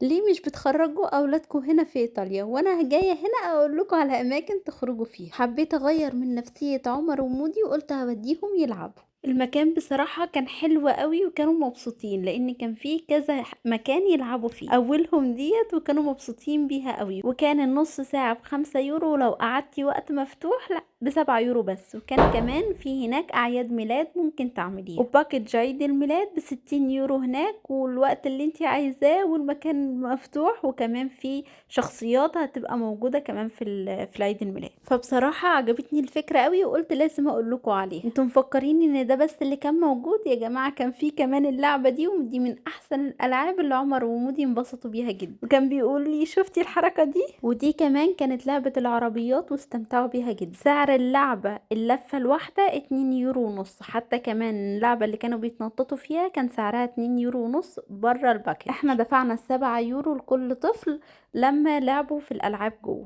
ليه مش بتخرجوا اولادكم هنا في ايطاليا؟ وانا جاية هنا اقول لكم على اماكن تخرجوا فيها. حبيت اغير من نفسية عمر ومودي وقلت هوديهم يلعبوا. المكان بصراحة كان حلو قوي وكانوا مبسوطين لان كان فيه كذا مكان يلعبوا فيه، اولهم ديت وكانوا مبسوطين بيها قوي. وكان النص ساعة ب5 يورو، ولو قعدتي وقت مفتوح لا ب7 يورو بس. وكان كمان في هناك اعياد ميلاد ممكن تعمليها، و package عيد الميلاد ب60 يورو هناك، والوقت اللي انتي عايزاه والمكان مفتوح، وكمان في شخصيات هتبقى موجودة كمان في العيد الميلاد. فبصراحة عجبتني الفكرة قوي وقلت لازم اقول لكم عليها. انتم مفكرين ان ده بس اللي كان موجود يا جماعة؟ كان في كمان اللعبة دي، ودي من احسن الالعاب اللي عمر ومودي انبسطوا بيها جدا، وكان بيقول لي شفتي الحركة دي. ودي كمان كانت لعبة العربيات واستمتعوا بيها جدا. سعر اللعبة اللفة الواحدة 2 يورو ونص، حتى كمان اللعبة اللي كانوا بيتنططوا فيها كان سعرها 2 يورو ونص بره ال package. احنا دفعنا 7 يورو لكل طفل لما لعبوا في الالعاب جوه.